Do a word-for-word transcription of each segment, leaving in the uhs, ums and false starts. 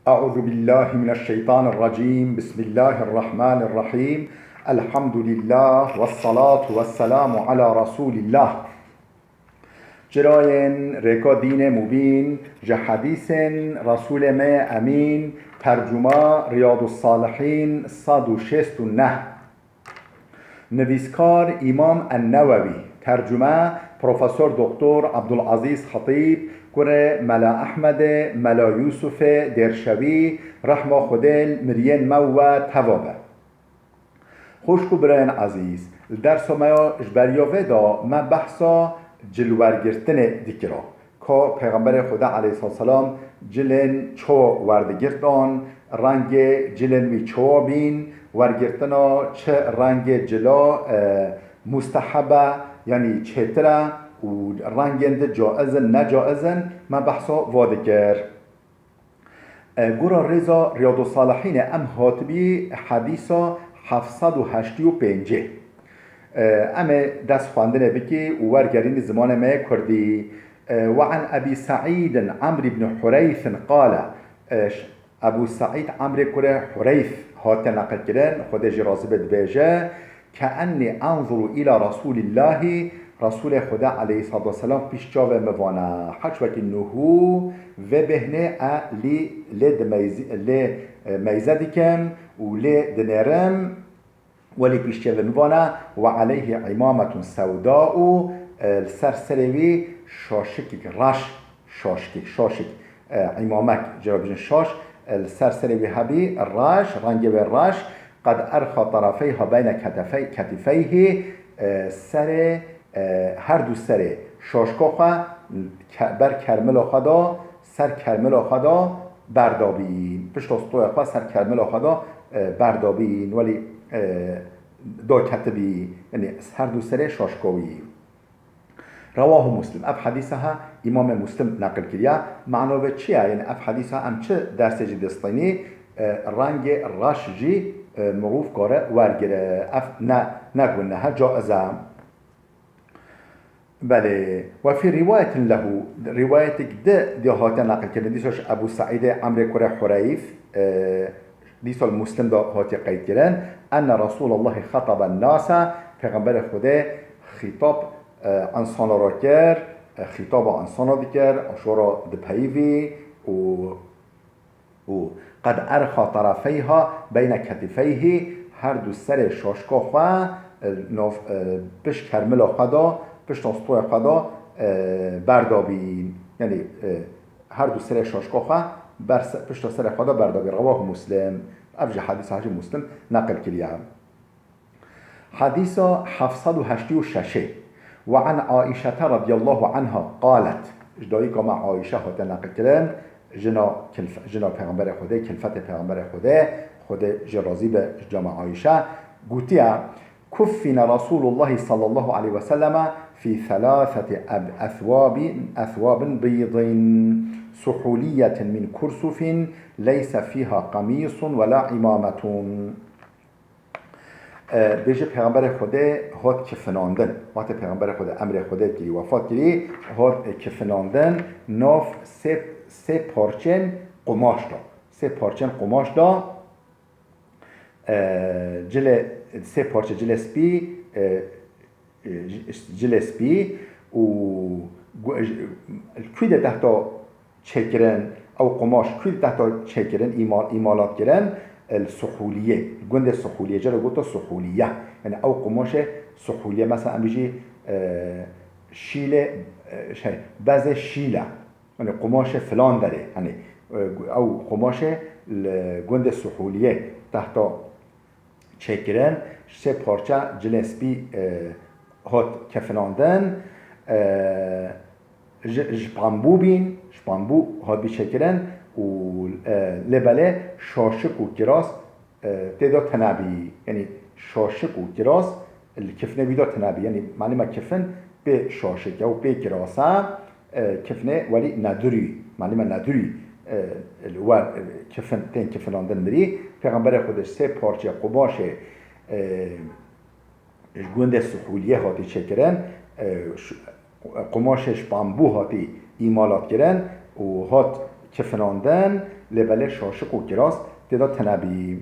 أعوذ بالله من الشيطان الرجيم. بسم الله الرحمن الرحيم. الحمد لله والصلاة والسلام على رسول الله. Çirayên rêka dînê mubîn, ji hedîsên Resûlê me yê Emîn, tercuma Riyadus Salihîn sed û şêst û neh. Nivîskar Îmam En-Newewî, tercume Profesor Doktor Abdulazîz Xetîb, kurê Mela Ehmedê, Mela Yûsufê Dêrşewî, rehma Xwedê li miriyên me û we teva be. Xwişk û birayên ezîz, li dersa me ya ji beriya vê de me behsa cilwergirtinê dikira. Ka Pêxemberê Xweda aleyhisselam cilên çawa werdigirtan, rengê cilên wî çawa bîn, wergirtina çi rengê cila, e, musteheb e, yanî çêtir e û rengên di caiz in, ne caiz in, me behsa va dikir. E, gora rêza Riyadossalihînê em hatibî hedîsa heft sed û heştê û pêncê. E, em ê dest xwendinê bikî û wergerînî zimanê me yê kurdî. E, وعن أبي سعيد عمرو بن حريث قال، e, ş-, Ebû Seîd Emrê kurê Hureyf hate neqilkirin, Xwedê jî razî be, dibêje: كأني أنظر إلى رسول الله، Resûlê Xwedê aleyhissalatu vesselam pîş çavê min vane. Heç wekî nuhû vê bêhnê e lî lê dimeyzî-, lê, e, meyze dikim û lê dinêrim, welî pîş çavê min vane. وعليه عمامة سوداء، e, li ser serê wî şaşikîk reş, şaşikîk, şaşik, e, îmamek, cira bijin şaş, e, li ser serê wî hebî reş, rengê wê reş, قد أرخى طرفيها بين كتفي-، كتفيه، e, serê, e, her du serê şaşka xwe ke-, ber kermila xwe de, ser kermila xwe de berdabîn. Pişta stoya xwe ser kermila xwe de, e, berdabîn. Welî, e, daketibî, yanî her du serê şaşka wî. Rewahu Muslim. Ev hedîsa ha Îmamê Muslim neqil kiriye. Mano ve çi ye? Yanî ev hedîsa em çi dersê jî distînî? E, rengê reş jî, e, mirov kare wergire. Ev ne, ne guneh e, caiz e. Belê. Ve fî riwayetin lehu, riwayetek di diya hate neqil kirin. Dîsa ji Ebû Seîdê Emrê kurê Hureyf, e, dîsa li Muslim de hatiye qeyd kirin. Enne Resûlallahî xeteben nase, Pêxemberê Xwedê xîtab, e, insana ra kir, e, xîtaba insana dikir, aşora dipeyivî û, û قد أرخى طرفيها بين كتفيه، her du serê şaşka xwe, e, nav, e, pişt kermila xwe de, pişta stoya xwe de, e, berdabîn. Yanî, e, her du serê şaşka xwe ber se-, pişta serê xwe de berdabîn. Rewahu Muslim. Ev jî hedîsa jî Muslim neqil kiriye. Hedîsa heft sed û heştê û şeş. وعن عائشة رضي الله عنها قالت، ji dayika me Aîşe hate neqilkirin, jina kilf-, jina Pêxemberê Xwedê, kilfetê Pêxemberê Xwedê, Xwedê jê razî be ji cama Aîşe, gotiye: كفن رسول الله صلى الله عليه وسلم في ثلاثة أب-، أثواب، أثواب بيض سحولية من كرسف ليس فيها قميص ولا عمامة. E, bêje Pêxemberê Xwedê hat kifinandin. Wextê Pêxemberê Xwedê emrê Xwedê kirî, wefat kirî, hat, e, kifinandin nav sê, sê parçên qumaş da. Sê parçên qumaş da, e, cilê, sê parçe cilê spî, e, e, cilê spî û gu-, j-, li kû de tehta çêkirin, ew qumaş kû de tehta çêkirin, îmal-, îmalat kirin, e, li Suhûliyê, li gundê Suhûliyê, jê re goto Suhûliye. Yanî ew qumaşê Suhûliyê, mesela em bijî, e, şîlê, e, şey, bezê şîle. Yanî qumaşê filan derê, yanî, e, ew qumaşê li gundê Suhûliyê tehta çêkirin, sê parça cilên spî, e, hat kefinandin, e, ji, ji pambû bîn, ji pambû hat bî çêkirin û, e, lê belê şaşik û kiras, e, tê de tune bî. Yanî şaşik û kiras li kifnê wî de tune bî. Yanî malûm e kifin pê şaşik e û pê kiras e. E, kifnê welî nedurî, malûm e nedurî, e, li wer, e, kifin, tên kifinandin mirî. Pêxemberê Xwedê sê parçe qumaşê, e, ji gundê Suhûliyê hatî çêkirin, e, ş-, qumaşê ji pambû hatî îmalat kirin û hat kifinandin, lê belê şaşik û kiras tê de tune bî.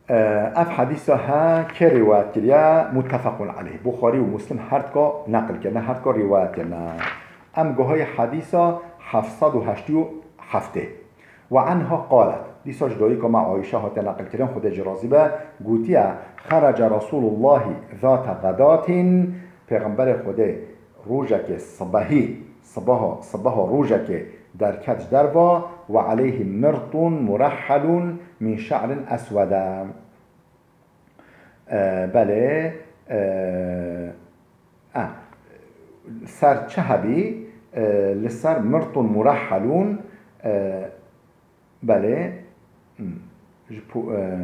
E, ev hedîsa he kê rîwayet kiriye? Muttefequn aleyh. Buxarî û Muslim her dika neqil kirine, her dika rîwayet kirine. Em guhayê hedîsa heft sed û heştê û heftê. Ve anha qalet. Dîsa ji dayika me Ayşe hate neqil kirin, Xwedê jê razî be, gotiye, Xerece Resûlullahî zate xedatin, Pêxemberê Xwedê rojekê sibehî, sibeha, sibeha rojekê derket ji derva, ve aleyhî mirtun murehelun min şe'rin eswede. E, belê, e, e, ser çi hebî, e, li ser mirtun murehelun, e, belê, hmm, ji po-, e,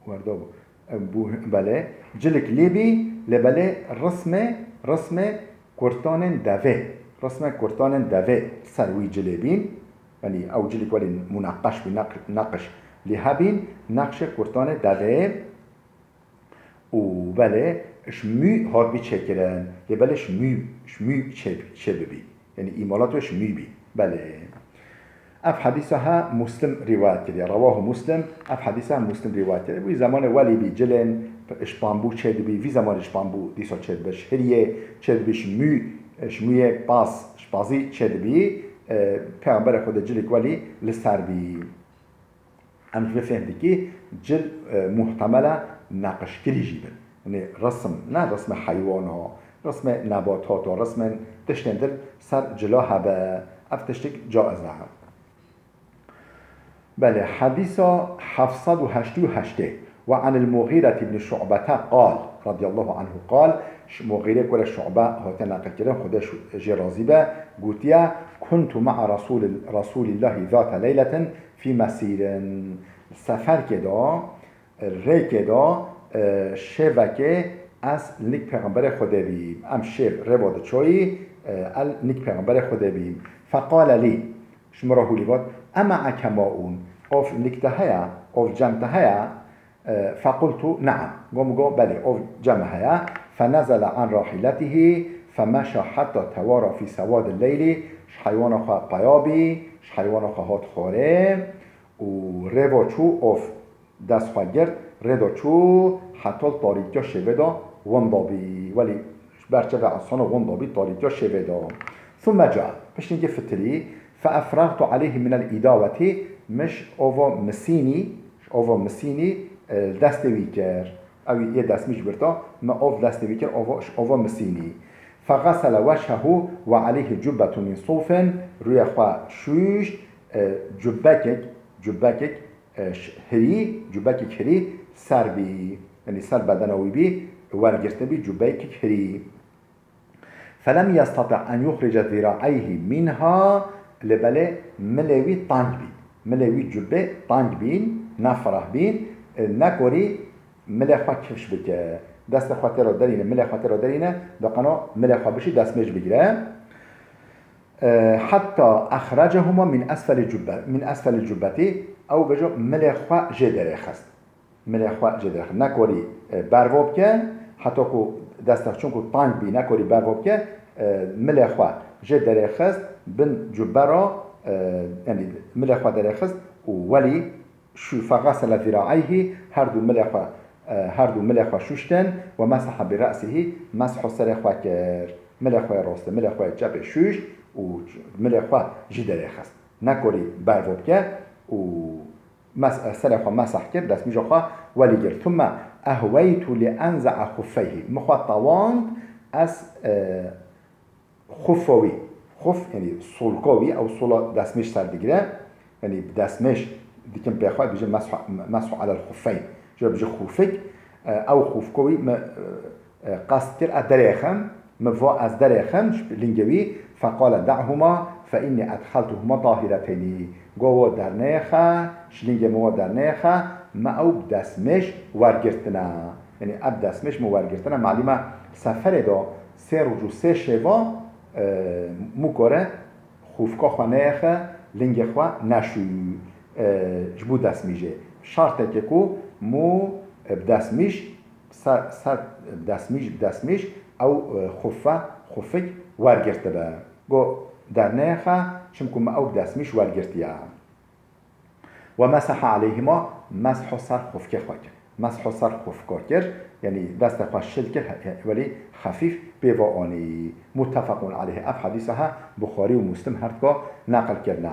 Werda bû. Em bû, belê. Cilik lê bî, lê belê rismê, rismê kurtanên devê. Rismê kurtanên devê ser wî cilê bîn. Yanî ew cilik welî muneqeş bî, neq-, neqiş lê hebîn, neqşê kurtanê devê. Û belê, ji mû hat bî çêkirin. Lê belê ji mû, ji mû çê, çê bibî. Yanî îmalat wê ji mû bî. Belê. Ev hedîsa he Muslim rîwayet kiriye. Rewahu Muslim, ev hedîsa he Muslim rîwayet kiriye. Wî zemanê welî bî cilên ji bambû çêdibî, vî zemanê ji bambû dîsa çêdibe, ji hiriyê çêdibî, ji mû, ji mûyê paz, ji pazî çêdibî, e, Pêxemberê Xwedê cilek welî li ser bî. Em ji vê fêhm dikî cil, e, muhtemele neqişkirî jî bin. Yanî resim, ne resmê heywana, resmê nebatata, resmên tiştên dir ser cila hebe. Ev tiştik caiz e. Belê, hedîsa heft sed û heştê û heştê. Ve anil Mughîret ibn Şu'bete qal, radiyallahu anhu qal, Ş-, Mughîrê kurê Şu'be hate neqilkirin, Xwedê şu-, jê razî be, gotiye, Kuntu ma'a Rasulil-, Rasulillahi zate leyletin fî mesîrin. Seferkê de, rêkê de, e, şêvekê ez nik Pêxemberê Xwedê bîm. Em şêv rê ve diçoyî, e, el nik Pêxemberê Xwedê bîm. Feqale lî, ji min re hûlî got, Emaeke maun, ov nik te heye, ov cem te heye? E, fequltu, Ne'am. Got min, got, Belê, ov cem heye. Fenezele an rahîletihî, femeşa hetta tewara fî sewadil leylî, ji heywana xwe peya bî, ji heywana xwe hat xwarê û rê ve çû, ov dest xwe girt, rê de çû, heta li tarîtiya şevê de winda bî. Welî ji ber çavê insana winda bî tarîtiya şevê de. Thumme ca, piştî fitilî, fe efrextu aleyhi minel îdavetî, min ji ova misînî, ji ova misînî, e, li destê wî kir. Ew yê destmîj girta, min ov destê wî kir, ova, ji ova misînî. Fexesele wechehu ve aleyhi cubbetu min sufin, rûyê xwe şûşt, e, cubbekek, cubbekek, e, ş-, hirî, cubekek hirî ser bî. Yanî ser bedena wî bî, wergirtin bî cubeyekek hirî. Felem yestati en yuxrice zîraeyhî minha, lê belê milê wî tang bî. Milê wî cubê tang bîn, ne fireh bîn, e, nekorî milê xwe kifş bike. Destê xwe tê re derîne, milê xwe tê re derîne, da qeno milê xwe bişî destmêj bigire. E, hetta exrecehuma min esfelî cubbe-, min esfelî cubbetî, ew bêje milê xwe jê derêxist. Milê xwe jê derêxist. Nekorî, e, bervo bike, heta ku destê, çunku tang bî, nekorî bervo bike, e, milê xwe jê derêxist, bin cubbe re, e, yanî milê xwe derêxist û welî şû-, fexesele zîraeyhî, her du milê xwe, e, her du milê xwe şûştin, we meseha bi re'sihî, mesho serê xwe kir. Milê xwe yê rastê, milê xwe yê çepê şûşt û milê xwe jî derêxist. Nekorî bervo bike û mes-, serê xwe meseh kir, destmîja xwe welî girt. Thumme ehweytu li enze'a xuffeyhî. Min xwe tewand ez, e, Xufa wî, xuf, yanî solka wî, ew sola destmêj ser digire. Yanî bi destmêj dikin pê xwe, dibêjin meshu, meshu alel xuffeyn. Ji dibêjin xufik, e, ew xufka wî min, e, e, qest kir, ez derêxim, min va ez derêxim, ji lingê wî, feqale da'huma, fe innî edxeltuhuma tahireteynî. Go wa dernêxe, ji lingê min wa dernêxe, me ew bi destmêj wergirtine. Yanî ev destmêj min wergirtine, malî me seferê de sê roj û sê şeva, e, mukore xûfka xwe neyêxe, lingê xwe neşû, e, ji bo destmîjê. Şartekê ku mû, e, bi destmîj, ser, ser destmîj, bi destmîj ew, e, xufe, xufik wergirtibe. Go derneyêxe, Çimku me ew bi destmîş wergirtiye. Ve meseha aleyhima, mesho ser xufkê xwe kir. Mesho ser xufka kir, yanî destê xwe şil kir, he-, he-, welî xefîf pê ve anî. Muttefaqun aleyh. Ev hedîsa he Buxarî û Muslim her dika neqil kirine.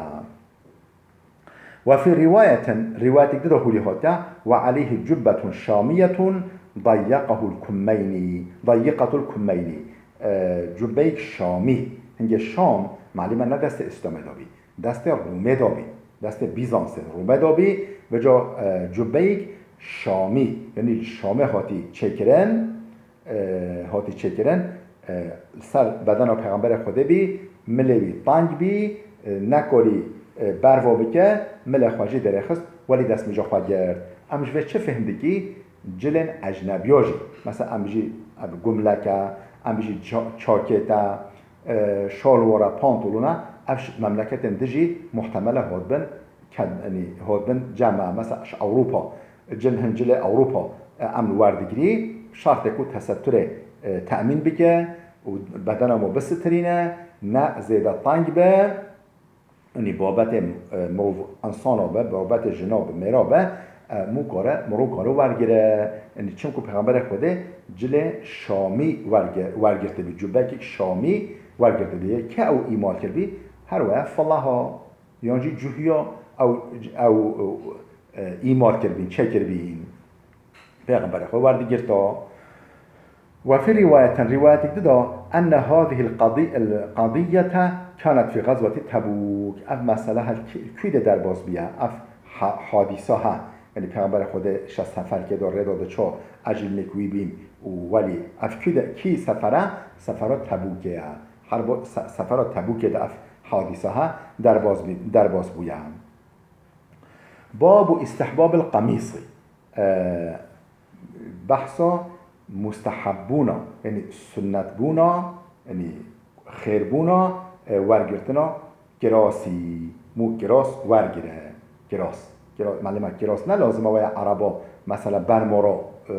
Ve fî riwayetin, riwayetek di de hûrî hatiye, ve aleyhi cubbetun şamiyetun dayyaqahul kummeynî, dayyiqatul kummeynî. E, cubbeyek şamî, hingê Şam, malî me ne destê Îslamê de bî. Destê Rûmê de bî, destê Bîzansê, Rûmê de bî, vêca, e, cubbeyek şamî, yanî li Şamê hatî çêkirin, e, hatî çêkirin, e, li ser bedena Pêxemberê Xwedê bî, milê wî teng bî, e, nekarî, e, berva bike, milê xwe jî derêxist, welî destmîja xwe girt. Em ji vê çi fêhm dikî? Cilên ecnebiya jî. Mesela em jî, ev gumlek e, em jî ça-, çakêt e, e, şalwar e, pantolon e, ev ji memleketên din jî muhtemel e hatibin, ke-, yanî hatibin cem e. Mesela ji Ewropa, cil, hin cilê Ewropa, e, em li wer digirî, şertê ku teseturê, e, temîn bike û bedena me bisitirîne, ne zêde teng be, Yanî babetê, e, mirov, insana be, babetê jina be, mêra be, e, mû kare, mirov kare wergire. Yanî çimku Pêxemberê Xwedê cilê şamî werge-, wergirtibî, cubekek şamî wergirtibî. Ke ew îmal kirbî, her waya felaha, yan jî cuhiya ew, ew, e, îmal kirbîn, çêkirbîn. Pêxemberê xwe werdigirta. Ve fî riwayetin, riwayetek di de, enne hâzihil qadî-, el qadîyete kânet fî gazwetî Tebûk. Ev mesele her kî-, kî de derbas bûye? Ev ha-, hadîsa ha. Yanî Pêxemberê Xwedê şe seferkê de rê de diço, ecilnek wî bîn û welî. Ev kî de, kî sefere? Sefera Tebûkê ye. Herbo se-, sefera Tebûkê de ev hadîsa ha derbas bî-, derbas bûye. Babu istihbabil qamîsî. E, behsa mustehebbûna, yanî sunnetbûna, yanî xêrbûna, e, wergirtina kirasî. Mû kiras wergire. Kiras. Kira-, malûm e kiras ne lazim e waya ereba, mesela bermora, e,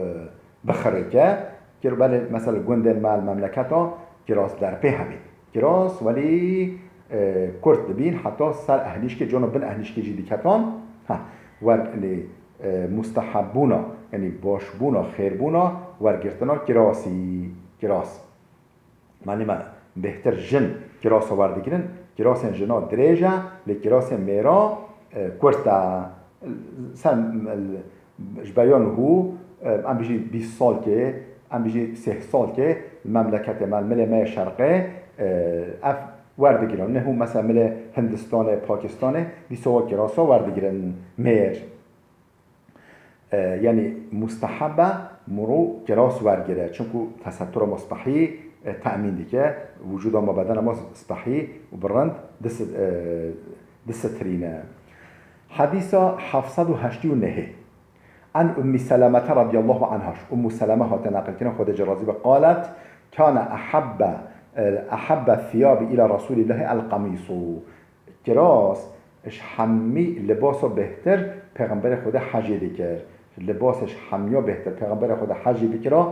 bixirike. Kir-, belê, mesela gundên me li memleketa kiras derpê hebî. Kiras welî, e, kurt dibîn, heta ser ehnîşkê, cona bin ehnîşkê jî diketan. Ha, wer, yanî, e, mustehebbûna, yanî başbûna, xêrbûna, wergirtina kirasî. Kiras. Malûm e bêhtir jin kirasa werdigirin, kirasên jina dirêj e, lê kirasên mêra, e, kurt e. Ser, e, ji beriya niho, e, em bijî bîst salkê, em bijî sih salkê, li memleketê me, li milê me yê şerqê, e, ev werdigirin. Niho mesela milê Hindistanê, Pakistanê, dîsa wa kirasa werdigirin mêr. E, yanî musteheb e mirov kiras wergire. Çimku tesetura me spehî, e, temîn dike. Wicûda me, bedena me spehî û bi rind dis-, e, disitirîne. Hedîsa heft sed û heştê û nehê. An Ummi Selemete radiyallahu anha. Ummu Seleme hate neqilkirin, Xwedê ci razî be, qalet, kâne ehebbe, e, ehebbe thiyabi ila Resûlîllahî el qamîsu. Kiras ji hemî libasa bêhtir Pêxemberê Xwedê hecê dikir. Libasê ji hemiya bêhtir Pêxemberê Xwedê hecê bikira,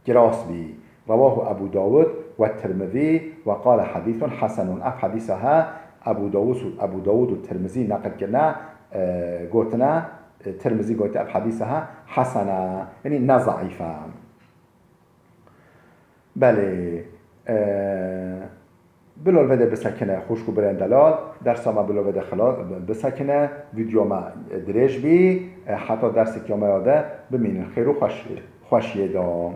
kiras bî. Rewahu Ebu Dawud ve Tirmizî ve qale hedîsun hesenun. Ev hedîsa he Ebu Dawud û, Ebu Dawud û Tirmizî neqil kirine, e, gotine, e, Tirmizî gotiye ev hedîsa he hesen e, yanî ne zeîf e. Belê, e, bila li vê de bisekine, xwişk û birên delal, dersa me bila vê de xila-, bisekine, vîdeo me dirêj bî, e, heta derseke me ya de bimînin xêr û xweş-, xweşiyê de.